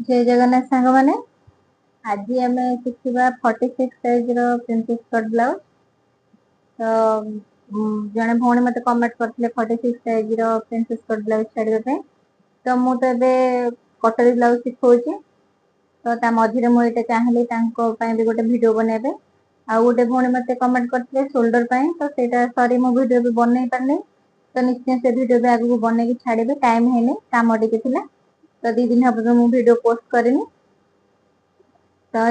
ଜୟ ଜଗନ୍ନାଥ ସାଙ୍ଗମାନେ, ଆଜି ଆମେ ଶିଖିବା 46 ସାଇଜର ପ୍ରିନ୍ସେସ୍ କଟ୍ ବ୍ଲାଉଜ। ତ ଜଣେ ଭଉଣୀ ମତେ କମେଣ୍ଟ କରିଥିଲେ 46 ସାଇଜର ପ୍ରିନ୍ସେସ୍ କଟ୍ ବ୍ଲାଉଜ ଛାଡ଼ିବା ପାଇଁ। ତ ମୁଁ ତ ଏବେ କଟରୀ ବ୍ଲାଉଜ ଶିଖଉଛି, ତ ତା ମଝିରେ ମୁଁ ଏଇଟା ଚାହିଁଲି ତାଙ୍କ ପାଇଁ ବି ଗୋଟେ ଭିଡିଓ ବନେଇବେ। ଆଉ ଗୋଟେ ଭଉଣୀ ମତେ କମେଣ୍ଟ କରିଥିଲେ ସୋଲ୍ଡର ପାଇଁ, ତ ସେଇଟା ସରି ମୁଁ ଭିଡିଓ ବି ବନେଇ ପାରିନି। ତ ନିଶ୍ଚୟ ସେ ଭିଡିଓ ବି ଆଗକୁ ବନେଇକି ଛାଡ଼ିବି, ଟାଇମ ହେଇନି, କାମ ଟିକେ ଥିଲା, ତ 2 ଦିନ ହବ ମୁଁ ଭିଡିଓ ପୋଷ୍ଟ କରିନି। ତ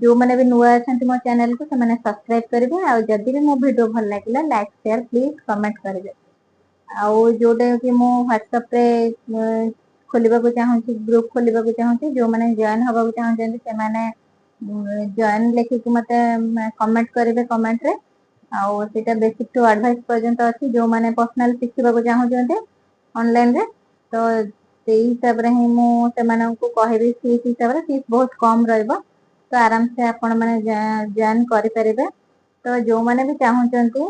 ଯୋଉମାନେ ବି ନୂଆ ଅଛନ୍ତି ମୋ ଚ୍ୟାନେଲକୁ ସେମାନେ ସବସ୍କ୍ରାଇବ କରିବେ, ଆଉ ଯଦି ବି ମୋ ଭିଡିଓ ଭଲ ଲାଗିଲା ଲାଇକ୍ ସେୟାର ପ୍ଲିଜ କମେଣ୍ଟ କରିବେ। ଆଉ ଯୋଉଟା କି ମୁଁ ହ୍ୱାଟ୍ସଆପରେ ଖୋଲିବାକୁ ଚାହୁଁଛି, ଗ୍ରୁପ ଖୋଲିବାକୁ ଚାହୁଁଛି, ଯୋଉମାନେ ଜଏନ୍ ହବାକୁ ଚାହୁଁଛନ୍ତି ସେମାନେ ଜଏନ୍ ଲେଖିକି ମତେ କମେଣ୍ଟ କରିବେ କମେଣ୍ଟରେ। ଆଉ ସେଇଟା ବେସିକ୍ ଟୁ ଆଡଭାନ୍ସ ପର୍ଯ୍ୟନ୍ତ ଅଛି, ଯୋଉମାନେ ପର୍ସନାଲ ଶିଖିବାକୁ ଚାହୁଁଛନ୍ତି ଅନଲାଇନରେ, ତ ସେଇ ହିସାବରେ ହିଁ ମୁଁ ସେମାନଙ୍କୁ କହିବି। ଫିସ୍ ହିସାବରେ ଫିସ୍ ବହୁତ କମ ରହିବ, ତ ଆରାମସେ ଆପଣମାନେ ଜଏନ୍ କରିପାରିବେ। ତ ଯୋଉମାନେ ବି ଚାହୁଁଛନ୍ତି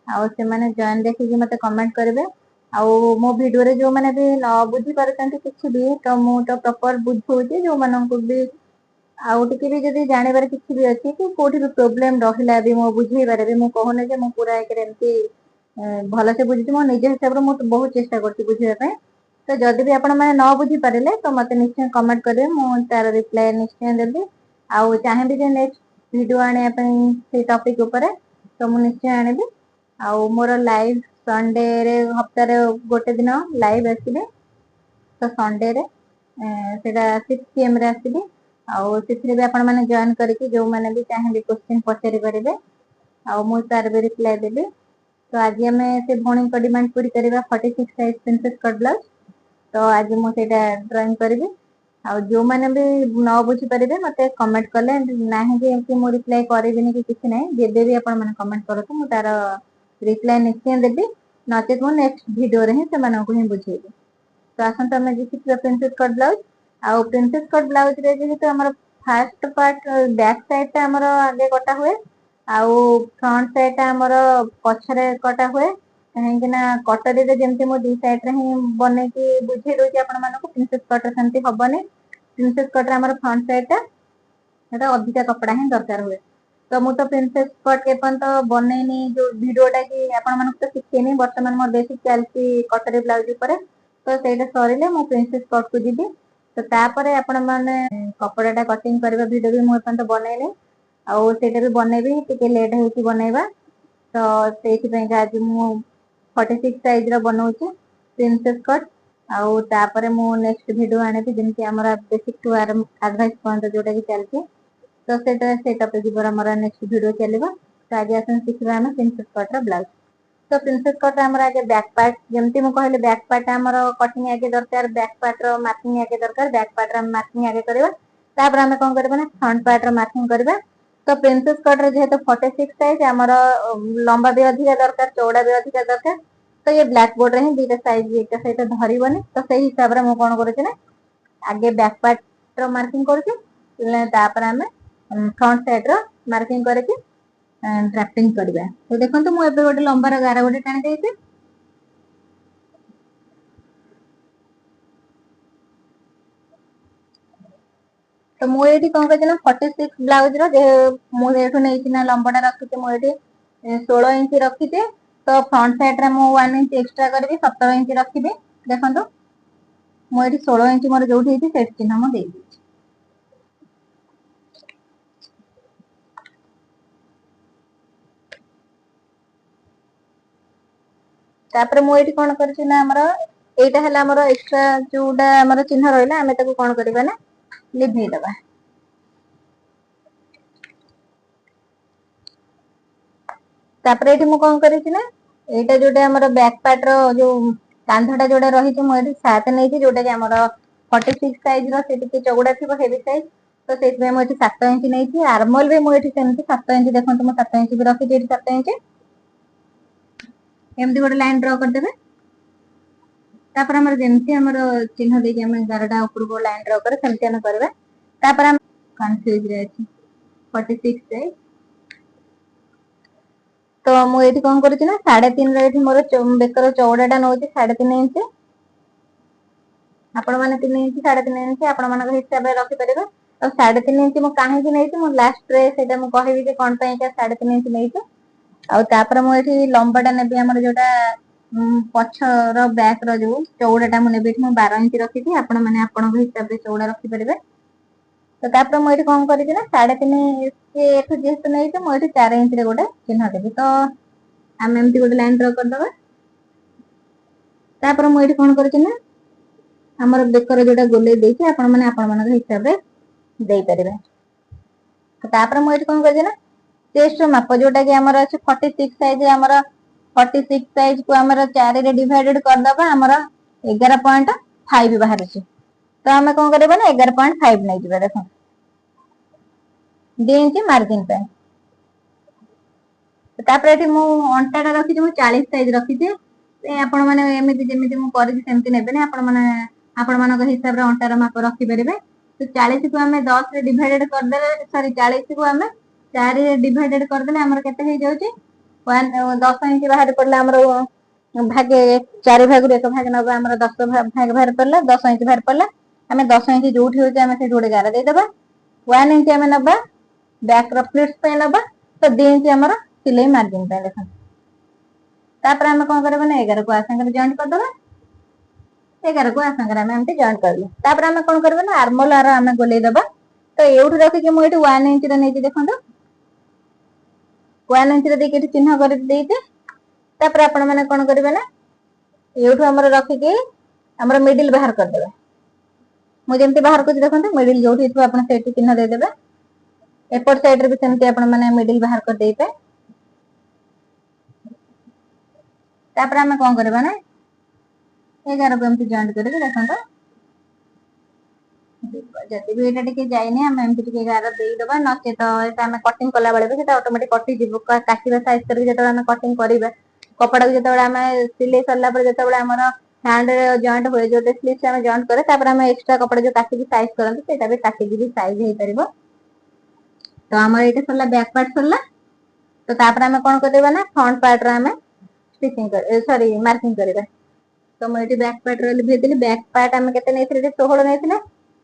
ଆଉ ସେମାନେ ଜଏନ୍ ଦେଖିକି ମତେ କମେଣ୍ଟ କରିବେ। ଆଉ ମୋ ଭିଡିଓରେ ଯୋଉମାନେ ବି ନ ବୁଝିପାରୁଛନ୍ତି କିଛି ବି, ତ ମୁଁ ତ ପ୍ରପର ବୁଝଉଛି। ଯୋଉମାନଙ୍କୁ ବି ଆଉ ଟିକେ ବି ଯଦି ଜାଣିବାର କିଛି ବି ଅଛି କି କୋଉଠି ବି ପ୍ରୋବ୍ଲେମ ରହିଲା ବି ମୋ ବୁଝେଇବାରେ ବି, ମୁଁ କହୁନି ଯେ ମୁଁ ପୁରା ଏକରେ ଏମିତି ଭଲସେ ବୁଝୁଛି, ମୋ ନିଜ ହିସାବରେ ମୁଁ ବହୁତ ଚେଷ୍ଟା କରୁଛି ବୁଝିବା ପାଇଁ। ତ ଯଦି ବି ଆପଣମାନେ ନ ବୁଝିପାରିଲେ ତ ମତେ ନିଶ୍ଚୟ କମେଣ୍ଟ କରିବେ, ମୁଁ ତାର ରିପ୍ଲାଏ ନିଶ୍ଚୟ ଦେବି। ଆଉ ଚାହିଁବି ଯେ ନେକ୍ସଟ ଭିଡିଓ ଆଣିବା ପାଇଁ ସେଇ ଟପିକ ଉପରେ, ତ ମୁଁ ନିଶ୍ଚୟ ଆଣିବି। ଆଉ ମୋର ଲାଇଭ ସଣ୍ଡେରେ, ହପ୍ତାରେ ଗୋଟେ ଦିନ ଲାଇଭ ଆସିବେ, ତ ସଣ୍ଡେରେ ସେଇଟା 6 ପି ରେ ଆସିବି। ଆଉ ସେଥିରେ ବି ଆପଣମାନେ ଜଏନ୍ କରିକି ଯୋଉମାନେ ବି ଚାହିଁବେ କୋଶ୍ଚିନ୍ ପଚାରି ପାରିବେ, ଆଉ ମୁଁ ତାର ବି ରିପ୍ଲାଏ ଦେବି। ତ ଆଜି ଆମେ ସେ ଭଉଣୀଙ୍କ ଡିମାଣ୍ଡ ପୂରି କରିବା 46 ସାଇଜ ପ୍ରିନ୍ସେସ୍ କଟ୍ ବ୍ଲାଉଜ। ତ ଆଜି ମୁଁ ସେଇଟା ଡ୍ରଇଂ କରିବି। ଆଉ ଯୋଉମାନେ ବି ନ ବୁଝିପାରିବେ ମତେ କମେଣ୍ଟ କଲେ, ନାହିଁ ଯେ ଏମିତି ମୁଁ ରିପ୍ଲାଏ କରିବିନି କି କିଛି ନାହିଁ, ଯେବେ ବି ଆପଣମାନେ କମେଣ୍ଟ କରନ୍ତୁ ମୁଁ ତାର ରିପ୍ଲାଏ ନିଶ୍ଚୟ ଦେବି, ନଚେତ ମୁଁ ନେକ୍ସଟ ଭିଡିଓରେ ହିଁ ସେମାନଙ୍କୁ ହିଁ ବୁଝେଇବି। ତ ଆସନ୍ତୁ ଆମେ ଆଜି ଶିଖିବା ପ୍ରିନ୍ସେସ୍ କଟ୍ ବ୍ଲାଉଜ। ଆଉ ପ୍ରିନ୍ସେସ୍ କଟ୍ ବ୍ଲାଉଜରେ ଯେହେତୁ ଆମର ଫାର୍ଷ୍ଟ ପାର୍ଟ ବ୍ୟାକ୍ ସାଇଡ୍ ଟା ଆମର ଆଗେ କଟା ହୁଏ, ଆଉ ଫ୍ରଣ୍ଟ ସାଇଡ୍ ଟା ଆମର ପଛରେ କଟା ହୁଏ, କାହିଁକି ନା କଟରୀରେ ଯେମିତି ମୁଁ ଦି ସାଇଡ୍ ରେ ହିଁ ବନେଇକି ବୁଝେଇ ଦଉଛି ଆପଣମାନଙ୍କୁ, ପ୍ରିନ୍ସେସ୍ କଟ୍ ରେ ସେମିତି ହବନି। ପ୍ରିନ୍ସେସ୍ କଟ୍ ରେ ଆମର ଫ୍ରଣ୍ଟ ସାଇଡ୍ ଟା ସେଟା ଅଧିକା କପଡା ହିଁ ଦରକାର ହୁଏ। ତ ମୁଁ ତ ପ୍ରିନ୍ସେସ୍ କଟ୍ ଏପର୍ଯ୍ୟନ୍ତ ବନେଇନି, ଯୋଉ ଭିଡିଓଟା କି ଆପଣମାନଙ୍କୁ ତ ଶିଖେଇନି। ବର୍ତ୍ତମାନ ମୋର ବେସିକ୍ ଚାଲିଛି କଟରୀ ବ୍ଲାଉଜ ଉପରେ, ତ ସେଇଟା ସରିଲେ ମୁଁ ପ୍ରିନ୍ସେସ୍ କଟ୍ କୁ ଯିବି। ତ ତାପରେ ଆପଣମାନେ କପଡ଼ାଟା କଟିଂ କରିବା ଭିଡିଓ ବି ମୁଁ ଏପର୍ଯ୍ୟନ୍ତ ବନେଇନି, ଆଉ ସେଇଟା ବି ବନେଇବି, ଟିକେ ଲେଟ୍ ହେଇଛି ବନେଇବା। ତ ସେଇଥିପାଇଁକା ଆଜି ମୁଁ 46 ସାଇଜର ବନଉଛି ପ୍ରିନ୍ସେସ୍ କଟ୍। ଆଉ ତାପରେ ମୁଁ ନେକ୍ସଟ ଭିଡିଓ ଆଣିବି, ଯେମିତି ଆମର ବେସିକ୍ ଟୁ ଆଡଭାନ୍ସ ପର୍ଯ୍ୟନ୍ତ ଯୋଉଟା କି ଚାଲିଛି, ତ ସେଇ ଟପିକ୍ ଉପରେ ଆମର ନେକ୍ସଟ ଭିଡିଓ ଚାଲିବ। ତ ଆଜି ଆସନ୍ତୁ ଶିଖିବା ଆମେ ପ୍ରିନ୍ସେସ୍ କଟ୍ ର ବ୍ଲାଉଜ। ତ ପ୍ରିନ୍ସେସ୍ କଟ୍ ଆମର ଆଗେ ବ୍ୟାକ୍ ପାର୍ଟ, ଯେମିତି ମୁଁ କହିଲି ବ୍ୟାକ୍ ପାର୍ଟ ଆମର କଟିଂ ଆଗେ ଦରକାର, ବ୍ୟାକ୍ ପାର୍ଟ ର ମାର୍କିଂ ଆଗେ ଦରକାର, ବ୍ୟାକ୍ ପାର୍ଟ ର ମାର୍କିଂ ଆଗେ କରିବା, ତାପରେ ଆମେ କଣ କରିବା ନା ଫ୍ରଣ୍ଟ ପାର୍ଟ ର ମାର୍କିଂ କରିବା। ତ ପ୍ରିନ୍ସେସ୍ କଟ୍ ରେ ଯେହେତୁ 46 ସାଇଜ, ଆମର ଲମ୍ବା ବି ଅଧିକା ଦରକାର, ଚଉଡ଼ା ବି ଅଧିକା ଦରକାର, ତ ଇଏ ବ୍ଲାକ୍ ବୋର୍ଡ ରେ ହିଁ ଦିଟା ସାଇଜ ଏକା ସହିତ ଧରିବନି। ତ ସେଇ ହିସାବରେ ମୁଁ କଣ କରୁଛି ନା ଆଗେ ବ୍ୟାକ୍ ପାର୍ଟ ର ମାର୍କିଂ କରୁଛି, ତାପରେ ଆମେ ଫ୍ରଣ୍ଟ ସାଇଡ ର ମାର୍କିଂ କରିକି ଡ୍ରାଫ୍ଟିଂ କରିବା। ତ ଦେଖନ୍ତୁ ମୁଁ ଏବେ ଗୋଟେ ଲମ୍ବାର ଗାର ଗୋଟେ ଟାଣି ଦେଇଛି। ତ ମୁଁ ଏଇଠି କଣ କରିଛି ନା 46 ବ୍ଲାଉଜ ର ଯେ ମୁଁ ଏଇଠୁ ନେଇଛି ନା ଲମ୍ବଟା ରଖିଛି, ମୁଁ ଏଇଠି 16 ଇଞ୍ଚ ରଖିଛି। ତ ଫ୍ରଣ୍ଟ ସାଇଡ୍ ରେ ମୁଁ 1 ଇଞ୍ଚ ଏକ୍ସଟ୍ରା କରିବି, 17 ଇଞ୍ଚ ରଖିବି। ଦେଖନ୍ତୁ ମୁଁ ଏଇଠି 16 ଇଞ୍ଚ ମୋର ଯୋଉଠି ହେଇଛି ସେଇଠି ଚିହ୍ନ ମୁଁ ଦେଇଦେଇଛି। ତାପରେ ମୁଁ ଏଇଠି କଣ କରିଛି ନା ଆମର ଏଇଟା ହେଲା ଆମର ଏକ୍ସଟ୍ରା ଯୋଉଟା ଆମର ଚିହ୍ନ ରହିଲା, ଆମେ ତାକୁ କଣ କରିବା ନା ଲିଭେଇଦବା। ତାପରେ ଏଇଠି ମୁଁ କଣ କରିଛି ନା ଏଇଟା ଯୋଉଟା ଆମର ବ୍ୟାକ୍ ପାର୍ଟ ର ଯୋଉ କାନ୍ଧଟା ଯୋଉଟା ରହିଛି ମୁଁ ଏଠି 7 ନେଇଛି, ଯୋଉଟା କି ଆମର 46 ସାଇଜ ର, ସେ ଟିକେ ଚଉଡ଼ା ଥିବ ହେଭି ସାଇଜ, ତ ସେଇଥିପାଇଁ ମୁଁ ଏଠି 7 ଇଞ୍ଚ ନେଇଛି। ଆର୍ମଲ ବି ମୁଁ ଏଠି ସେମିତି 7 ଇଞ୍ଚ, ଦେଖନ୍ତୁ ମୁଁ 7 ଇଞ୍ଚ ବି ରଖିଛି ଏଠି 7 ଇଞ୍ଚ। ଏମିତି ଗୋଟେ ଲାଇନ ଡ୍ର କରିଦେବେ। ତାପରେ ଆମର ଯେମିତି ଆମର ଚିହ୍ନ ଦେଇକି ଆମେ ଗାରଟା ଉପରକୁ ଲାଇନ ଡ୍ର କରେ ସେମିତି ଆମେ କରିବା। ତାପରେ ଆମେ କନଫ୍ୟୁଜ ରେ ଅଛି 46 ସାଇଜ। ତ ମୁଁ ଏଇଠି କଣ କରୁଛି ନା 3.5 ର ଏଇଠି ମୋର ବେକର ଚଉଡ଼ାଟା ନଉଛି 3.5 ଇଞ୍ଚ। ଆପଣମାନେ 3 ଇଞ୍ଚ, 3.5 ଇଞ୍ଚ ଆପଣମାନଙ୍କ ହିସାବରେ ରଖିପାରିବେ। ଆଉ 3.5 ଇଞ୍ଚ ମୁଁ କାହିଁକି ନେଇଛି, ମୁଁ ଲାଷ୍ଟରେ ସେଇଟା ମୁଁ କହିବି ଯେ କଣ ପାଇଁକା 3.5 ଇଞ୍ଚ ନେଇଛି। ଆଉ ତାପରେ ମୁଁ ଏଠି ଲମ୍ବାଟା ନେବି, ଆମର ଯୋଉଟା ପଛର ବ୍ୟାକ୍ ର ଯୋଉ ଚଉଡାଟା ମୁଁ ନେବି, ଏଠି ମୁଁ 12 ଇଞ୍ଚ ରଖିଛି। ଆପଣ ମାନେ ଆପଣଙ୍କ ହିସାବରେ ଚଉଡା ରଖିପାରିବେ। ତ ତାପରେ ମୁଁ ଏଠି କଣ କରିଛି ନା, 3.5 ଏଠୁ ଯେହେତୁ ନେଇଛି, ମୁଁ ଏଠି 4 ଇଞ୍ଚରେ ଗୋଟେ ଚିହ୍ନ ଦେବି। ତ ଆମେ ଏମିତି ଗୋଟେ ଲାଇନ ଡ୍ର କରିଦବା। ତାପରେ ମୁଁ ଏଠି କଣ କରିଛି ନା, ଆମର ବେକର ଯୋଉଟା ଗୋଲେଇ ଦେଇଛି, ଆପଣ ମାନେ ଆପଣମାନଙ୍କ ହିସାବରେ ଦେଇପାରିବେ। ତାପରେ ମୁଁ ଏଠି କଣ କରିଛି ନା, ଚେଷ୍ଟ ର ମାପ ଯୋଉଟା କି ଆମର ଅଛି 46 ସାଇଜ, ଆମର 46 ସାଇଜ କୁ ଆମର 4ରେ ଡିଭାଇଡେଡ କରିଦବା, ଆମର 11.5 ବାହାରୁଛି। ତ ଆମେ କଣ କରିବା ନା, 11.5 ନେଇଯିବା। ଦେଖ, 2 ଇଞ୍ଚ ମାର୍ଜିନ ପାଇଁ। ତାପରେ ଏଠି ମୁଁ ଅଣ୍ଟାଟା ରଖିଛି, ମୁଁ 40 ସାଇଜ ରଖିଛି। ଆପଣ ମାନେ ଏମିତି ଯେମିତି ମୁଁ କରିଛି ସେମିତି ନେବେନି, ଆପଣ ମାନେ ଆପଣମାନଙ୍କ ହିସାବରେ ଅଣ୍ଟାର ମାପ ରଖିପାରିବେ। ତ 40କୁ ଆମେ 10ରେ ଡିଭାଇଡେଡ କରିଦେଲେ, ସରି, 40କୁ ଆମେ 4ରେ ଡିଭାଇଡେଡ କରିଦେଲେ ଆମର କେତେ ହେଇଯାଉଛି? 10 ଇଞ୍ଚ ବାହାରି ପଡିଲା। ଆମର ଭାଗେ ଚାରି ଭାଗରୁ ଏକ ଭାଗ ନବା, ଆମର 10 ଭାଗ ବାହାରି ପଡିଲା, 10 ଇଞ୍ଚ ବାହାରି ପଡିଲା। ଆମେ 10 ଇଞ୍ଚ ଯୋଉଠି ହଉଛି, ଆମେ ସେଇଠି ଗୋଟେ ଗାର ଦେଇଦବା। 1 ଇଞ୍ଚ ଆମେ ନବା ବ୍ୟାକ୍ ର ପ୍ଲିଟ୍ସ ପାଇଁ ନବା, ତ 2 ଇଞ୍ଚ ଆମର ସିଲେଇ ମାର୍ଜିନ ପାଇଁ। ଦେଖନ୍ତୁ, ତାପରେ ଆମେ କଣ କରିବା ନା, 11କୁ ଆ ସାଙ୍ଗରେ ଜଏଣ୍ଟ କରିଦବା। 11କୁ ଆ ସାଙ୍ଗରେ ଆମେ ଏମିତି ଜଏଣ୍ଟ କରିଲେ, ତାପରେ ଆମେ କଣ କରିବା ନା, ଆର୍ମୋଲ ଆର ଆମେ ଗୋଲେଇ ଦବା। ତ ଏଇଠୁ ରଖିକି ମୁଁ ଏଇଠି 1 ଇଞ୍ଚରେ ନେଇଛି। ଦେଖନ୍ତୁ, 1 ଇଞ୍ଚରେ ଦେଇକି ଏଠି ଚିହ୍ନ କରି ଦେଇଛି। ତାପରେ ଆପଣ ମାନେ କଣ କରିବେ ନା, ଏଇଠୁ ଆମର ରଖିକି ଆମର ମିଡିଲ ବାହାର କରିଦେବେ। ମୁଁ ଯେମିତି ବାହାର କରୁଛି ଦେଖନ୍ତୁ, ମିଡିଲ ଯୋଉଠି ହେଇଥିବ ଆପଣ ସେଇଠି ଚିହ୍ନ ଦେଇଦେବେ। ଏପଟ ସାଇଡରେ ବି ସେମିତି ଆପଣ ମାନେ ମିଡିଲ ବାହାର କରିଦେଇବେ। ତାପରେ ଆମେ କଣ କରିବା ନା, 11କୁ ଏମିତି ଜଏଣ୍ଟ କରିକି, ଦେଖନ୍ତୁ, ଯଦି ବି ଏଇଟା ଟିକେ ଯାଇନି, ଆମେ ଏମିତି ଟିକେ ଗାର ଦେଇଦବା। ନଚେତ ଏଇଟା ଆମେ କଟିଂ କଲା ବେଳେ ବି ସେଟା ଅଟୋମେଟିକ କଟିଯିବ। କାଟିବା ସାଇଜ କରିକି ଯେତେବେଳେ ଆମେ କଟିଂ କରିବା କପଡାକୁ, ଯେତେବେଳେ ଆମେ ସିଲେଇ ସରିଲା ପରେ ଯେତେବେଳେ ଆମର ହ୍ୟାଣ୍ଡ ଜଏଣ୍ଟ ହୁଏ, ଯୋଉଟା ସ୍ଲିଭ୍ସ ଆମେ ଜଏଣ୍ଟ କରେ, ତାପରେ ଆମେ ଏକ୍ସଟ୍ରା କପଡା ଯୋଉ କାଟିକି ସାଇଜ କରନ୍ତି, ସେଇଟା ବି କାଟିକି ବି ସାଇଜ ହେଇପାରିବ। ତ ଆମର ଏଇଟା ସରିଲା, ବ୍ୟାକ୍ ପାର୍ଟ ସରିଲା। ତ ତାପରେ ଆମେ କଣ କରିବା ନା, ଫ୍ରଣ୍ଟ ପାର୍ଟ ର ଆମେ ଷ୍ଟିଚିଂ, ସରି, ମାର୍କିଂ କରିବା। ତ ମୁଁ ଏଠି ବ୍ୟାକ୍ ପାର୍ଟ ର ଲିଭେଇଦେଲି। ବ୍ୟାକ୍ ପାର୍ଟ ଆମେ କେତେ ନେଇଥିଲେ? ଏଠି 16 ନେଇଥିଲେ।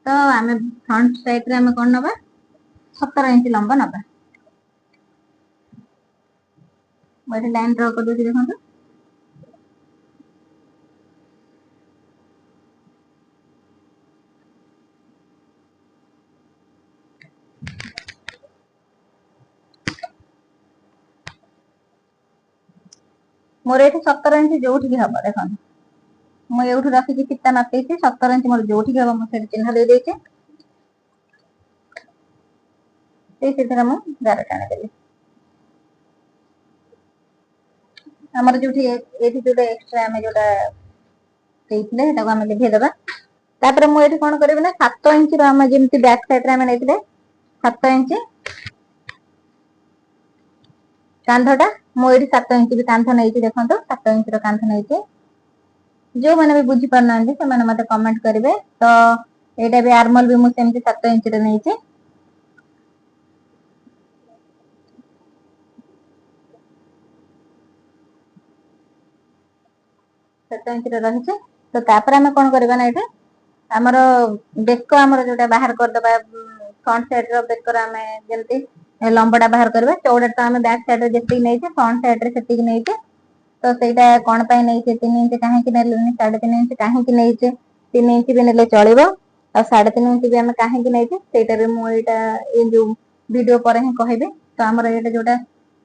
ତ ଆମେ ଫ୍ରଣ୍ଟ ସାଇଡ୍ ରେ ଆମେ କଣ ନବା? 17 ଇଞ୍ଚ ଲମ୍ବା ନବା। ମୁଁ ଏଠି ଲାଇନ ଡ୍ର କରିଦଉଛି, ଦେଖନ୍ତୁ। ମୋର ଏଠି 17 ଇଞ୍ଚ ଯୋଉଠିକି ହବ, ଦେଖନ୍ତୁ, ମୁଁ ଏଇଠୁ ରଖିକି ଫିତା ମାପିଛି। 17 ଇଞ୍ଚ ମୋର ଯୋଉଠିକି ହବ, ମୁଁ ସେଠି ଚିହ୍ନ ଦେଇଦେଇଛି। ସେଥିରେ ମୁଁ ଗାର ଟାଣିଦେଲି। ଆମର ଯୋଉଠି ଏଇଠି ଯୋଉଟା ଏକ୍ସଟ୍ରା ଆମେ ଯୋଉଟା ଦେଇଥିଲେ, ସେଟାକୁ ଆମେ ଲିଭେଇଦବା। ତାପରେ ମୁଁ ଏଠି କଣ କରିବି ନା, 7 ଇଞ୍ଚର ଆମେ ଯେମିତି ବ୍ୟାକ୍ ସାଇଡ୍ ରେ ଆମେ ନେଇଥିଲେ 7 ଇଞ୍ଚ କାନ୍ଧଟା, ମୁଁ ଏଇଠି 7 ଇଞ୍ଚ ବି କାନ୍ଧ ନେଇଛି। ଦେଖନ୍ତୁ, 7 ଇଞ୍ଚର କାନ୍ଧ ନେଇଛି। ଯୋଉମାନେ ବି ବୁଝିପାରୁନାହାନ୍ତି, ସେମାନେ ମତେ କମେଣ୍ଟ କରିବେ। ତ ଏଇଟା ବି ଆର୍ମଲ ବି ମୁଁ ସେମିତି 7 ଇଞ୍ଚରେ ନେଇଛି। 7 ଇଞ୍ଚରେ ରହିଛି। ତ ତାପରେ ଆମେ କଣ କରିବା ନା, ଏଇଠି ଆମର ବେକ ଆମର ଯୋଉଟା ବାହାର କରିଦବା। ଫ୍ରଣ୍ଟ ସାଇଡ ର ବେକର ଆମେ ଯେମିତି ଲମ୍ବଟା ବାହାର କରିବା, ଚଉଡା ତ ଆମେ ବ୍ୟାକ୍ ସାଇଡ ରେ ଯେତିକି ନେଇଛେ, ଫ୍ରଣ୍ଟ ସାଇଡ ରେ ସେତିକି ନେଇଛେ। ତ ସେଇଟା କଣ ପାଇଁ ନେଇଛେ? 3 ଇଞ୍ଚ କାହିଁକି ନେଲେନି? 3.5 ଇଞ୍ଚ କାହିଁକି ନେଇଛେ? 3 ଇଞ୍ଚ ବି ନେଲେ ଚଳିବ। ଆଉ 3.5 ଇଞ୍ଚ ବି ଆମେ କାହିଁକି ନେଇଛେ, ସେଇଟା ବି ମୁଁ ଏଇଟା ଏଇ ଯୋଉ ଭିଡିଓ ପରେ ହିଁ କହିବି। ତ ଆମର ଏଇଟା ଯୋଉଟା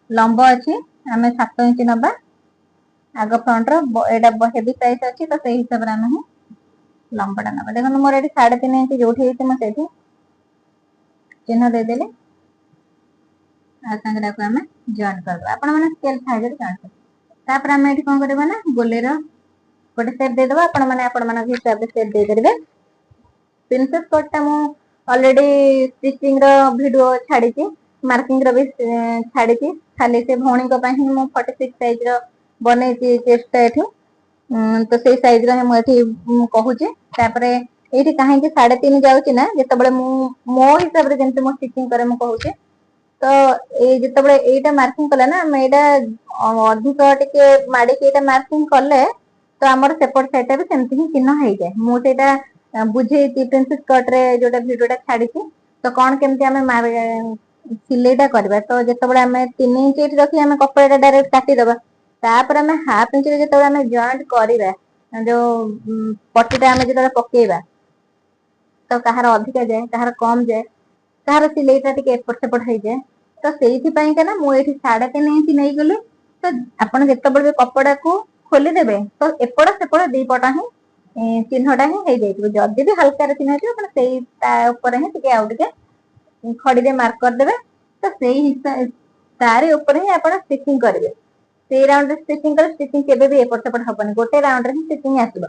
ଲମ୍ବ ଅଛି, ଆମେ 7 ଇଞ୍ଚ ନବା ଆଗ ଫ୍ରଣ୍ଟ ର। ଏଇଟା ହେଭି ସାଇଜ ଅଛି, ତ ସେଇ ହିସାବରେ ଆମେ ହିଁ ଲମ୍ବଟା ନବା। ଦେଖନ୍ତୁ, ମୋର ଏଠି 3.5 ଇଞ୍ଚ ଯୋଉଠି ହେଇଛି, ମୁଁ ସେଇଠି ଚିହ୍ନ ଦେଇଦେଲି। ଆଉ ସାଙ୍ଗରେ ଆକୁ ଆମେ ଜଏନ୍ କରିଦେବା। ଆପଣ ମାନେ ସ୍କେଲ ସାହାଯ୍ୟରେ ଜଏନ୍ କରିବେ। ତାପରେ ଆମେ ଏଠି କଣ କରିବା ନା, ଗୋଲେର ଗୋଟେ ସେପ୍ ଦେଇଦବା। ଆପଣ ମାନେ ଆପଣମାନଙ୍କ ହିସାବରେ ସେପ୍ ଦେଇପାରିବେ। ପ୍ରିନ୍ସେସ୍ କଟ୍ ଟା ମୁଁ ଅଲରେଡି ଷ୍ଟିଚିଂ ର ଭିଡିଓ ଛାଡିଛି, ମାର୍କିଂ ର ବି ଛାଡିଛି। ଖାଲି ସେ ଭଉଣୀଙ୍କ ପାଇଁ ହିଁ ମୁଁ 46 ସାଇଜ ର ବନେଇଛି ଚେଷ୍ଟ ଏଠି। ତ ସେଇ ସାଇଜ ର ହିଁ ମୁଁ ଏଠି କହୁଛି। ତାପରେ ଏଇଠି କାହିଁକି 3.5 ଯାଉଛି ନା, ଯେତେବେଳେ ମୁଁ ମୋ ହିସାବରେ ଯେମିତି ମୁଁ ଷ୍ଟିଚିଂ କରେ ମୁଁ କହୁଛି। ତ ଏଇ ଯେତେବେଳେ ଏଇଟା ମାର୍କିଂ କଲେ ନା, ଆମେ ଏଇଟା ଅଧିକ ଟିକେ ମାଡିକି ଏଇଟା ମାର୍କିଂ କଲେ, ତ ଆମର ସେପଟ ସାଇଡ ଟା ବି ସେମିତି ହିଁ ଚିହ୍ନ ହେଇଯାଏ। ମୁଁ ସେଇଟା ବୁଝେଇଛି ପ୍ରିନ୍ସେସ୍ କଟ୍ ରେ ଯୋଉଟା ଭିଡିଓଟା ଛାଡିଛି, ତ କଣ କେମିତି ଆମେ ସିଲେଇଟା କରିବା। ତ ଯେତେବେଳେ ଆମେ 3 ଇଞ୍ଚ ଏଇଠି ରଖି ଆମେ କପଡାଟା ଡାଇରେକ୍ଟ କାଟିଦବା, ତାପରେ ଆମେ ହାଫ ଇଞ୍ଚରେ ଯେତେବେଳେ ଆମେ ଜଏଣ୍ଟ କରିବା, ଯୋଉ ପଟିଟା ଆମେ ଯେତେବେଳେ ପକେଇବା, ତ କାହାର ଅଧିକା ଯାଏ, କାହାର କମ ଯାଏ, କାହାର ସିଲେଇଟା ଟିକେ ଏପଟ ସେପଟ ହେଇଯାଏ। ତ ସେଇଥିପାଇଁକା ନା ମୁଁ ଏଇଠି 3.5 ଇଞ୍ଚ ନେଇଗଲି। ତ ଆପଣ ଯେତେବେଳେ ବି କପଡାକୁ ଖୋଲିଦେବେ, ତ ଏପଟ ସେପଟ ଦି ପଟ ହିଁ ଚିହ୍ନଟା ହିଁ ହେଇଯାଇଥିବ। ଯଦି ବି ହାଲକାରେ ଚିହ୍ନ ହେଇଥିବ, ଆପଣ ସେଇ ତା ଉପରେ ହିଁ ଟିକେ ଆଉ ଟିକେ ଖଡିରେ ମାର୍କ କରିଦେବେ। ତ ସେଇ ହିସାବ ତାରି ଉପରେ ହିଁ ଆପଣ ଷ୍ଟିଚିଂ କରିବେ। ସେଇ ରାଉଣ୍ଡରେ ଷ୍ଟିଚିଂ କଲେ ଷ୍ଟିଚିଂ କେବେ ବି ଏପଟ ସେପଟ ହବନି, ଗୋଟେ ରାଉଣ୍ଡରେ ହିଁ ଷ୍ଟିଚିଂ ଆସିବ।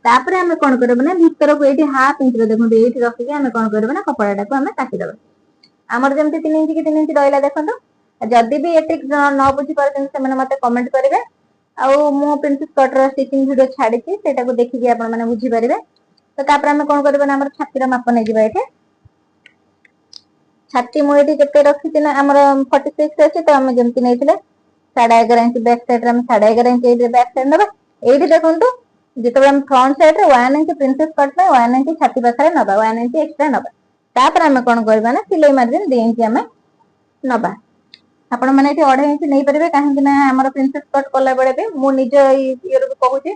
ତାପରେ ଆମେ କଣ କରିବୁ ନା ଭିତରକୁ ଏଇଠି ହାଫ ଇଞ୍ଚରେ ଦେଖନ୍ତୁ, ଏଇଠି ରଖିକି ଆମେ କଣ କରିବୁ ନା କପଡାଟାକୁ ଆମେ କାଟିଦବା। ଆମର ଯେମିତି 3 ଇଞ୍ଚ କି 3 ଇଞ୍ଚ ରହିଲା ଦେଖନ୍ତୁ। ଯଦି ବି ଏତିକି ନ ବୁଝି ପାରୁଛନ୍ତି, ସେମାନେ ମତେ କମେଣ୍ଟ କରିବେ। ଆଉ ମୁଁ ପ୍ରିନ୍ସେସ୍ କଟ୍ ର ଷ୍ଟିଚିଂ ଭିଡିଓ ଛାଡିଛି, ସେଇଟାକୁ ଦେଖିକି ଆପଣ ମାନେ ବୁଝିପାରିବେ। ତ ତାପରେ ଆମେ କଣ କରିବା ନା ଆମର ଛାତିର ମାପ ନେଇଯିବା ଏଠି। ଛାତି ମୁଁ ଏଠି କେତେ ରଖିଛି ନା ଆମର 46 ଅଛି। ତ ଆମେ ଯେମିତି ନେଇଥିଲେ 11.5 ଇଞ୍ଚ, ବ୍ୟାକ୍ ସାଇଡ୍ ରେ ଆମେ 11.5 ଇଞ୍ଚ ଏଇଠି ବ୍ୟାକ୍ ସାଇଡ୍ ନେବା। ଏଇଠି ଦେଖନ୍ତୁ, ଯେତେବେଳେ ଆମେ ଫ୍ରଣ୍ଟ ସାଇଡ୍ ରେ 1 ଇଞ୍ଚ, ପ୍ରିନ୍ସେସ୍ କଟ୍ ପାଇଁ 1 ଇଞ୍ଚ ଛାତି ପାଖରେ ନବା, 1 ଇଞ୍ଚ ଏକ୍ସଟ୍ରା ନବା। ତାପରେ ଆମେ କଣ କରିବା ନା ସିଲେଇ ମାର୍ଜିନ 2 ଇଞ୍ଚ ଆମେ ନବା। ଆପଣ ମାନେ ଏଠି 2.5 ଇଞ୍ଚ ନେଇପାରିବେ, କାହିଁକି ନା ଆମର ପ୍ରିନ୍ସେସ୍ କଟ୍ କଲା ବେଳେ ବି ମୁଁ ନିଜ ଇଏରୁ ବି କହୁଛି,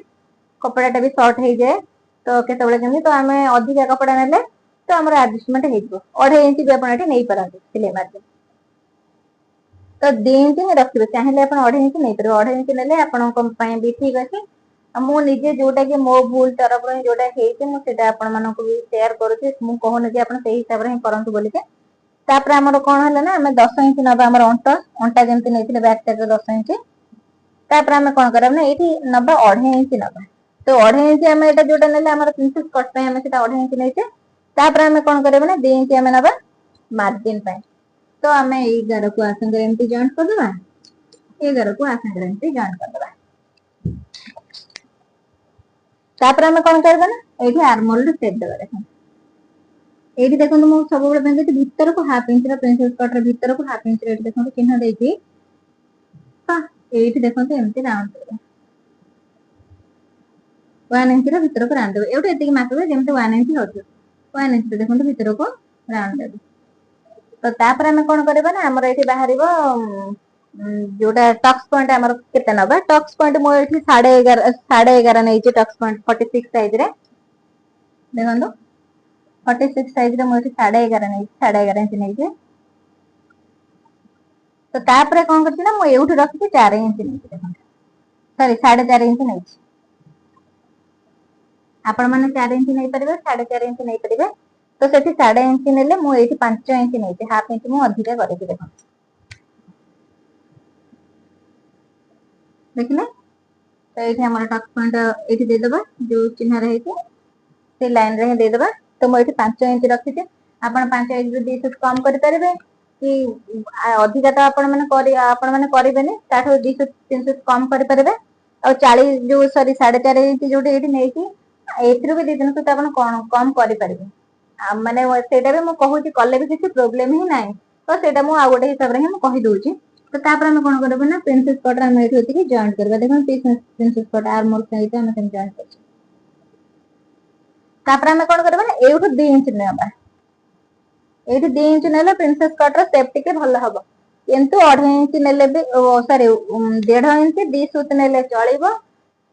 କପଡାଟା ବି ସର୍ଟ ହେଇଯାଏ। ତ କେତେବେଳେ କେମିତି ତ ଆମେ ଅଧିକା କପଡା ନେଲେ ତ ଆମର ଆଡଜଷ୍ଟମେଣ୍ଟ ହେଇଯିବ। 2.5 ଇଞ୍ଚ ବି ଆପଣ ଏଠି ନେଇପାରନ୍ତି ସିଲେଇ ମାର୍ଜିନ। ତ 2 ଇଞ୍ଚ ହିଁ ରଖିବେ, ଚାହିଁଲେ ଆପଣ 2.5 ଇଞ୍ଚ ନେଇପାରିବେ। 2.5 ଇଞ୍ଚ ନେଲେ ଆପଣଙ୍କ ପାଇଁ ବି ଠିକ ଅଛି। ଆଉ ମୁଁ ନିଜେ ଯୋଉଟା କି ମୋ ଭୁଲ ତରଫରୁ ହିଁ ଯୋଉଟା ହେଇଛି, ମୁଁ ସେଇଟା ଆପଣ ମାନଙ୍କୁ ବି ସେୟାର କରୁଛି। ମୁଁ କହୁନି ଯେ ଆପଣ ସେଇ ହିସାବରେ ହିଁ କରନ୍ତୁ ବୋଲିକି। ତାପରେ ଆମର କଣ ହେଲା ନା ଆମେ 10 ଇଞ୍ଚ ନବା ଆମର ଅଣ୍ଟା। ଅଣ୍ଟା ଯେମିତି ନେଇଥିଲେ ବ୍ୟାକ୍ ସାଇଡ୍ 10 ଇଞ୍ଚ। ତାପରେ ଆମେ କଣ କରିବା ନା ଏଇଠି ନବା, 2.5 ଇଞ୍ଚ ନବା। ତ 2.5 ଇଞ୍ଚ ଆମେ ଏଇଟା ଯୋଉଟା ନେଲେ ଆମର ପ୍ରିନ୍ସେସ୍ କଟ୍ ପାଇଁ ଆମେ ସେଟା 2.5 ଇଞ୍ଚ ନେଇଛେ। ତାପରେ ଆମେ କଣ କରିବା ନା 2 ଇଞ୍ଚ ଆମେ ନବା ମାର୍ଜିନ ପାଇଁ। ତ ଆମେ ଏଇ ଗାରକୁ ଆ ସାଙ୍ଗରେ ଏମିତି ଜଏଣ୍ଟ କରିଦବା, ଏଇ ଗାରକୁ ଆ ସାଙ୍ଗରେ ଏମିତି ଜଏଣ୍ଟ କରିଦବା। ତାପରେ ଆମେ କଣ କରିବା ନା ଏଇଠି ଆର୍ମୋଲ ସେପ୍ ଦେବା। ଦେଖନ୍ତୁ, ଏଇଠି ଦେଖନ୍ତୁ, ମୁଁ ସବୁବେଳେ ପାଇଁ କହୁଛି, ଭିତରକୁ ହାଫ ଇଞ୍ଚର, ପ୍ରିନ୍ସେସ୍ କଟ୍ ର ଭିତରକୁ ହାଫ ଇଞ୍ଚର ଏଇଠି ଦେଖନ୍ତୁ ଚିହ୍ନ ଦେଇଛି। ତ ଏଇଠି ଦେଖନ୍ତୁ, ଏମିତି ରାଉଣ୍ଡ ଦେବେ, 1 ଇଞ୍ଚର ଭିତରକୁ ରାଉଣ୍ଡ ଦେବେ। ଏଇଠୁ ଏତିକି ମାପିବେ, ଯେମିତି 1 ଇଞ୍ଚ ହଉଥିବ। 1 ଇଞ୍ଚ ଦେଖନ୍ତୁ ଭିତରକୁ ରାଉଣ୍ଡ ଦେବେ। ତ ତାପରେ ଆମେ କଣ କରିବା ନା ଆମର ଏଇଠି ବାହାରିବ ଯୋଉଟା ଟକ୍ସ ପଏଣ୍ଟ। ଆମର କେତେ ନବା ଟକ୍ସ ପଏଣ୍ଟ? ମୁଁ ଏଇଠି 11.5 ନେଇଛି ଟକ୍ସ ପଏଣ୍ଟ 46 ସାଇଜ ରେ। ଦେଖନ୍ତୁ, 46 ସାଇଜ ରେ ମୁଁ ଏଠି 11.5 ନେଇଛି, 11.5 ଇଞ୍ଚ ନେଇଛି। ତ ତାପରେ କଣ କରିଛି ନା ମୁଁ ଏଇଠୁ ରଖିଛି 4 ଇଞ୍ଚ ନେଇଛି ଦେଖନ୍ତୁ, ସରି, 4.5 ଇଞ୍ଚ ନେଇଛି। ଆପଣ ମାନେ 4 ଇଞ୍ଚ ନେଇପାରିବେ, 4.5 ଇଞ୍ଚ ନେଇପାରିବେ। ତ ସେଠି 4.5 ଇଞ୍ଚ ନେଲେ ମୁଁ ଏଇଠି 5 ଇଞ୍ଚ ନେଇଛି, ହାଫ ଇଞ୍ଚ ମୁଁ ଅଧିକା କରିଛି। ଦେଖନ୍ତୁ, ଦେଖିଲେ? ତ ଏଇଠି ଆମର ଟକ୍ସ ପଏଣ୍ଟ ଏଇଠି ଦେଇଦବା, ଯୋଉ ଚିହ୍ନରେ ହେଇଛି ସେଇ ଲାଇନ ରେ ହିଁ ଦେଇଦବା। ତ ମୁଁ ଏଇଠି 5 ଇଞ୍ଚ ରଖିଛି। ଆପଣ 5 ଇଞ୍ଚ 2 ସୁତ କମ କରିପାରିବେ କି ଅଧିକା, ତ ଆପଣ ମାନେ କରିବେନି, ତାଠୁ 2 ସୁତ 3 ସୁତ କମ କରିପାରିବେ। ଆଉ 40 ଯୋଉ, ସରି, 4.5 ଇଞ୍ଚ ଯୋଉଠି ଏଇଠି ନେଇକି, ଏଥିରୁ ବି 2-3 ସୁତ ଆପଣ କଣ କମ କରିପାରିବେ। ଆଉ ମାନେ ସେଇଟା ବି ମୁଁ କହୁଛି, କଲେ ବି କିଛି ପ୍ରୋବ୍ଲେମ ହିଁ ନାହିଁ। ତ ସେଇଟା ମୁଁ ଆଉ ଗୋଟେ ହିସାବରେ ହିଁ ମୁଁ କହିଦଉଛି। ତ ତାପରେ ଆମେ କଣ କରିବୁ ନା ପ୍ରିନ୍ସେସ୍ କଟ୍ ଆମେ ଏଇଠି ଏତିକି ଜଏଣ୍ଟ କରିବା। ଦେଖନ୍ତୁ, ପ୍ରିନ୍ସେସ୍ କଟ୍ ଆର୍ମୋଲ ସହିତ ଆମେ ସେମିତି ଜଏଣ୍ଟ କରୁଛେ। ତାପରେ ଆମେ କଣ କରିବା ନା ଏଇଠୁ 2 ଇଞ୍ଚ ନେବା। ଏଇଠି 2 ଇଞ୍ଚ ନେଲେ ପ୍ରିନ୍ସେସ୍ କଟ୍ ର ସେପ୍ ଟିକେ ଭଲ ହବ। କିନ୍ତୁ 2.5 ଇଞ୍ଚ ନେଲେ ବି, ସରି, 1.5 ଇଞ୍ଚ 2 ସୁତ ନେଲେ ଚଳିବ,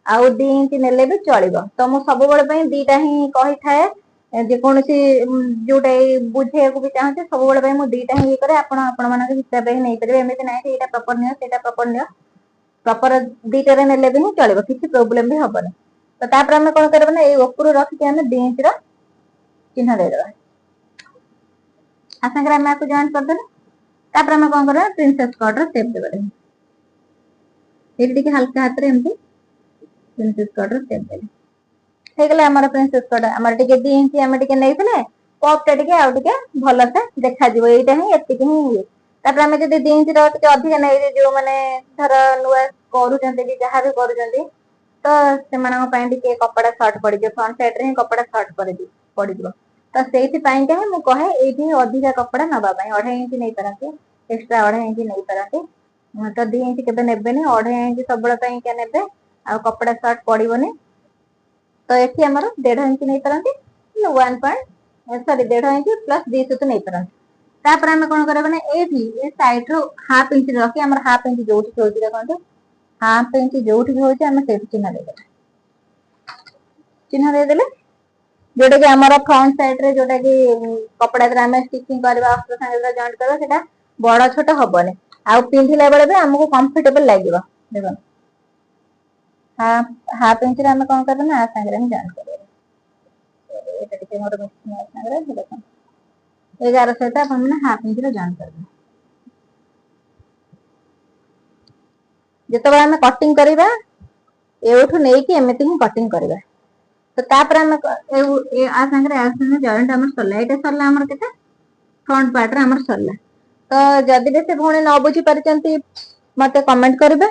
ଆଉ 2 ଇଞ୍ଚ ନେଲେ ବି ଚଳିବ। ତ ମୁଁ ସବୁବେଳେ ପାଇଁ ଦିଟା ହିଁ କହିଥାଏ। ଯେକୌଣସି ଯୋଉଟା ଏଇ ବୁଝେଇବାକୁ ବି ଚାହୁଁଛି, ସବୁବେଳେ ପାଇଁ ମୁଁ ଦିଟା ହିଁ ଇଏ କରେ। ଆପଣ ଆପଣ ମାନଙ୍କ ହିସାବରେ ହିଁ ନେଇପାରିବେ। ଏମିତି ନାହିଁ ଯେ ଏଇଟା ପ୍ରପର ନିଅ, ସେଇଟା ପ୍ରପର ନିଅ। ପ୍ରପର ଦିଟାରେ ନେଲେ ବି ହିଁ ଚଳିବ, କିଛି ପ୍ରୋବ୍ଲେମ ବି ହବନି। ତ ତାପରେ ଆମେ କଣ କରିବା ନା ଏଇ ଉପରୁ ରଖିକି ଆମେ 2 ଇଞ୍ଚର ଚିହ୍ନ ଦେଇଦବା। ଆ ସାଙ୍ଗରେ ଆମେ ଆକୁ ଜଏଣ୍ଟ କରିଦେଲେ, ତାପରେ ଆମେ କଣ କରିବା, ପ୍ରିନ୍ସେସ୍ କଟ୍ ର ସେପ୍ ଦେବା। ଏଇଠି ଟିକେ ହାଲକା ହାତରେ ଏମିତି ପ୍ରିନ୍ସେସ୍ କଟ୍ ର ସେପ୍ ଦେଲେ ହେଇଗଲା ଆମର ପ୍ରିନ୍ସେସ୍ କଟ୍। ଆମର ଟିକେ 2 ଇଞ୍ଚ ଆମେ ଟିକେ ନେଇଥିଲେ ପପ୍ ଟା ଟିକେ ଆଉ ଟିକେ ଭଲସେ ଦେଖାଯିବ। ଏଇଟା ହିଁ, ଏତିକି ହିଁ ଇଏ। ତାପରେ ଆମେ ଯଦି 2 ଇଞ୍ଚ ର ଟିକେ ଅଧିକା ନେଇ, ଯୋଉମାନେ ଧର ନୂଆ କରୁଛନ୍ତି କି ଯାହା ବି କରୁଛନ୍ତି, ତ ସେମାନଙ୍କ ପାଇଁ ଟିକେ କପଡା ସର୍ଟ ପଡିଯିବ, ଫ୍ରଣ୍ଟ ସାଇଡ୍ ରେ ହିଁ କପଡା ସର୍ଟ ପଡିଯିବ। ତ ସେଇଥିପାଇଁକା ହିଁ ମୁଁ କହେ ଏଇଠି ହିଁ ଅଧିକା କପଡା ନବା ପାଇଁ। 2.5 ଇଞ୍ଚ ନେଇପାରନ୍ତି, ଏକ୍ସଟ୍ରା 2.5 ଇଞ୍ଚ ନେଇପାରନ୍ତି। ତ 2 ଇଞ୍ଚ କେବେ ନେବେନି, 2.5 ଇଞ୍ଚ ସବୁବେଳେ ପାଇଁକା ନେବେ, ଆଉ କପଡା ସର୍ଟ ପଡିବନି। ତ ଏଠି ଆମର 1.5 ଇଞ୍ଚ ନେଇପାରନ୍ତି, 1 ପଏଣ୍ଟ, ସରି, 1.5 ଇଞ୍ଚ ପ୍ଲସ୍ 2 ସୁତ ନେଇପାରନ୍ତି। ତାପରେ ଆମେ କଣ କରିବା ନା ଏଇଠି ଏ ସାଇଡ୍ ରୁ ହାଫ ଇଞ୍ଚ ରଖି, ଆମର ହାଫ ଇଞ୍ଚ ଯୋଉଠି ହଉଛି, ଦେଖନ୍ତୁ, ହାଫ ଇଞ୍ଚ ଯୋଉଠି ବି ହଉଛି, ଆମେ ସେଇଠି ଚିହ୍ନ ଦେଇଦେବା। ଚିହ୍ନ ଦେଇଦେଲେ ଯୋଉଟା କି ଆମର ଫ୍ରଣ୍ଟ ସାଇଡ୍ ରେ ଯୋଉଟା କି କପଡା ଦ୍ୱାରା ଆମେ ଷ୍ଟିଚିଂ କରିବା, ଅସ୍ତ୍ର ସାଙ୍ଗରେ ଜଏଣ୍ଟ କରିବା, ସେଟା ବଡ ଛୋଟ ହବନି ଆଉ ପିନ୍ଧିଲା ବେଳେ ବି ଆମକୁ କମ୍ଫର୍ଟେବଲ ଲାଗିବ। ଦେଖନ୍ତୁ, ହାଫ ହାଫ ଇଞ୍ଚରେ ଆମେ କଣ କରିବା ନା ଆ ସାଙ୍ଗରେ ଆମେ ଜଏଣ୍ଟ କରିବା। ଏଇଟା ଟିକେ ମୋର ମିଶିନି ଆ ସାଙ୍ଗରେ। ଦେଖନ୍ତୁ, 11 ସହିତ ଆପଣ ମାନେ ହାଫ ଇଞ୍ଚରେ ଜଏଣ୍ଟ କରିବେ। ଯେତେବେଳେ ଆମେ କଟିଂ କରିବା, ଏଉଠୁ ନେଇକି ଏମିତି ହିଁ କଟିଂ କରିବା। ତ ତାପରେ ଆମେ ଆ ସାଙ୍ଗରେ ଜଏଣ୍ଟ ଆମର ସରିଲା। ଏଇଟା ସରିଲା ଆମର କେତେ ଫ୍ରଣ୍ଟ ପାର୍ଟରେ ଆମର ସରିଲା। ତ ଯଦି ବି ସେ ଭଉଣୀ ନ ବୁଝି ପାରିଛନ୍ତି, ମତେ କମେଣ୍ଟ କରିବେ।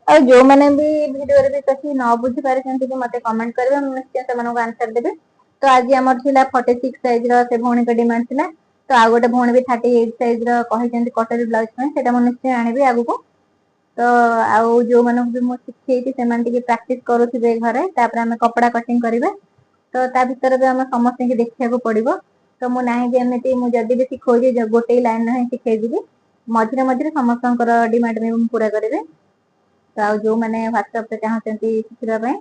ଆଉ ଯୋଉମାନେ ବି ଭିଡିଓରେ ବି କିଛି ନ ବୁଝି ପାରିଛନ୍ତି ବି ମତେ କମେଣ୍ଟ କରିବେ, ମୁଁ ନିଶ୍ଚୟ ସେମାନଙ୍କୁ ଆନ୍ସର ଦେବି। ତ ଆଜି ଆମର ଥିଲା 46 ସାଇଜ ର, ସେ ଭଉଣୀଙ୍କ ଡିମାଣ୍ଡ ଥିଲା। ତ ଆଉ ଗୋଟେ ଭଉଣୀ ବି 38 ସାଇଜ ର କହିଛନ୍ତି କଟୋରୀ ବ୍ଲାଉଜ ପାଇଁ, ସେଇଟା ମୁଁ ନିଶ୍ଚୟ ଆଣିବି ଆଗକୁ। ତ ଆଉ ଯୋଉମାନଙ୍କୁ ବି ମୁଁ ଶିଖେଇଛି, ସେମାନେ ଟିକେ ପ୍ରାକ୍ଟିସ କରୁଥିବେ ଘରେ। ତାପରେ ଆମେ କପଡା କଟିଂ କରିବା। ତ ତା ଭିତରେ ବି ଆମେ ସମସ୍ତଙ୍କୁ ଦେଖିବାକୁ ପଡିବ। ତ ମୁଁ ନାହିଁ ଯେ ଏମିତି ମୁଁ ଯଦି ବି ଶିଖଉଛି, ଗୋଟେ ଲାଇନ ହିଁ ଶିଖେଇଯିବି। ମଝିରେ ମଝିରେ ସମସ୍ତଙ୍କର ଡିମାଣ୍ଡ ବି ମୁଁ ପୁରା କରିବି। ତ ଆଉ ଯୋଉମାନେ ହ୍ୱାଟ୍ସଆପ ରେ ଚାହୁଁଛନ୍ତି ଶିଖିବା ପାଇଁ,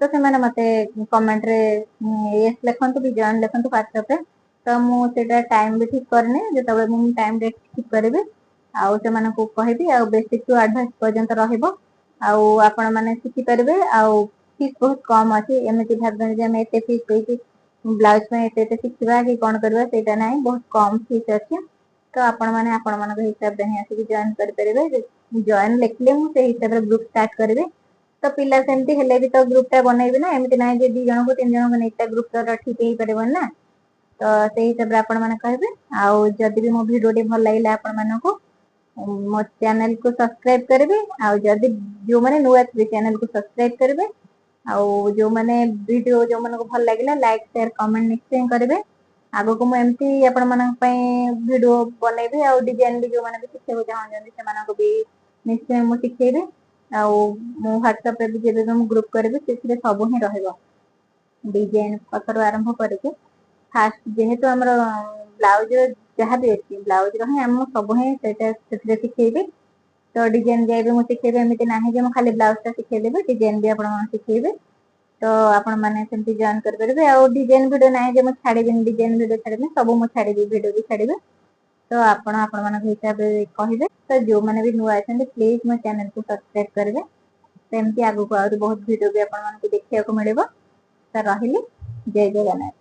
ତ ସେମାନେ ମତେ କମେଣ୍ଟରେ ୟେସ୍ ଲେଖନ୍ତୁ କି ଜଏନ୍ ଲେଖନ୍ତୁ ହ୍ୱାଟ୍ସଆପ ରେ। ତ ମୁଁ ସେଇଟା ଟାଇମ ବି ଠିକ କରିନି। ଯେତେବେଳେ ମୁଁ ଟାଇମ ଡେଟ୍ ଠିକ କରିବି ଆଉ ସେମାନଙ୍କୁ କହିବି। ଆଉ ବେସିକ ଟୁ ଆଡଭାନ୍ସ ପର୍ଯ୍ୟନ୍ତ ରହିବ ଆଉ ଆପଣ ମାନେ ଶିଖିପାରିବେ। ଆଉ ଫିସ୍ ବହୁତ କମ ଅଛି। ଏମିତି ଭାବିବେନି ଯେ ଆମେ ଏତେ ଫିସ୍ ଦେଇକି ବ୍ଲାଉଜ ପାଇଁ ଏତେ ଏତେ ଶିଖିବା କି କଣ କରିବା, ସେଇଟା ନାହିଁ। ବହୁତ କମ ଫିସ୍ ଅଛି। ତ ଆପଣ ମାନେ ଆପଣମାନଙ୍କ ହିସାବରେ ହିଁ ଆସିକି ଜଏନ୍ କରିପାରିବେ। ଜଏନ୍ ଲେଖିଲେ ମୁଁ ସେଇ ହିସାବରେ ଗ୍ରୁପ ଷ୍ଟାର୍ଟ କରିବି। ତ ପିଲା ସେମିତି ହେଲେ ବି ତ ଗ୍ରୁପ ଟା ବନେଇବି ନା। ଏମିତି ନାହିଁ ଯେ ଦି ଜଣଙ୍କୁ ତିନି ଜଣଙ୍କୁ ନେଇକି ଗ୍ରୁପ ଟା ଠିକ ହେଇପାରିବନି ନା। ତ ସେଇ ହିସାବରେ ଆପଣ ମାନେ କହିବେ। ଆଉ ଯଦି ବି ମୋ ଭିଡିଓଟି ଭଲ ଲାଗିଲା ଆପଣ ମାନଙ୍କୁ, ମୋ ଚ୍ୟାନେଲ କୁ ସବସ୍କ୍ରାଇବ କରିବେ। ଆଉ ଯଦି ଯୋଉମାନେ ନୂଆ ଥିବେ, ଚ୍ୟାନେଲ କୁ ସବସ୍କ୍ରାଇବ କରିବେ। ଆଉ ଯୋଉମାନେ ଭିଡିଓ ଯୋଉମାନଙ୍କୁ ଭଲ ଲାଗିଲା, ଲାଇକ୍, ସେୟାର, କମେଣ୍ଟ ନିଶ୍ଚୟ କରିବେ। ଆଗକୁ ମୁଁ ଏମିତି ଆପଣ ମାନଙ୍କ ପାଇଁ ଭିଡିଓ ବନେଇବି। ଆଉ ଡିଜାଇନ ବି ଯୋଉମାନେ ବି ଶିଖିବାକୁ ଚାହୁଁଛନ୍ତି, ସେମାନଙ୍କୁ ବି ନିଶ୍ଚୟ ମୁଁ ଶିଖେଇବି। ଆଉ ମୁଁ ହ୍ୱାଟ୍ସଆପ ରେ ବି ଯେବେ ବି ମୁଁ ଗ୍ରୁପ କରିବି, ସେଥିରେ ସବୁ ହିଁ ରହିବ, ଡିଜାଇନ ପାଖରୁ ଆରମ୍ଭ କରିକି। ଫାଷ୍ଟ ଯେହେତୁ ଆମର ବ୍ଲାଉଜ ଯାହା ବି ଅଛି, ବ୍ଲାଉଜ ର ହିଁ ଆମ ସବୁ ହିଁ ସେଇଟା ସେଥିରେ ଶିଖେଇବି। ତ ଡିଜାଇନ ଯାଏ ବି ମୁଁ ଶିଖେଇବି। ଏମିତି ନାହିଁ ଯେ ମୁଁ ଖାଲି ବ୍ଲାଉଜ ଟା ଶିଖେଇଦେବି, ଡିଜାଇନ ବି ଆପଣ ଶିଖେଇବି। ତ ଆପଣ ମାନେ ସେମିତି ଜଏନ୍ କରିପାରିବେ। ଆଉ ଡିଜାଇନ ଭିଡିଓ ନାହିଁ ଯେ ମୁଁ ଛାଡିବିନି, ଡିଜାଇନ ଭିଡିଓ ଛାଡିବିନି, ସବୁ ମୁଁ ଛାଡିବି, ଭିଡିଓ ବି ଛାଡିବି। ତ ଆପଣ ଆପଣମାନଙ୍କ ହିସାବରେ କହିବେ। ତ ଯୋଉମାନେ ବି ନୂଆ ଅଛନ୍ତି, ପ୍ଲିଜ ମୋ ଚ୍ୟାନେଲକୁ ସବସ୍କ୍ରାଇବ କରିବେ। ସେମିତି ଆଗକୁ ଆହୁରି ବହୁତ ଭିଡିଓ ବି ଆପଣମାନଙ୍କୁ ଦେଖିବାକୁ ମିଳିବ। ତ ରହିଲି, ଜୟ ଜଗନ୍ନାଥ।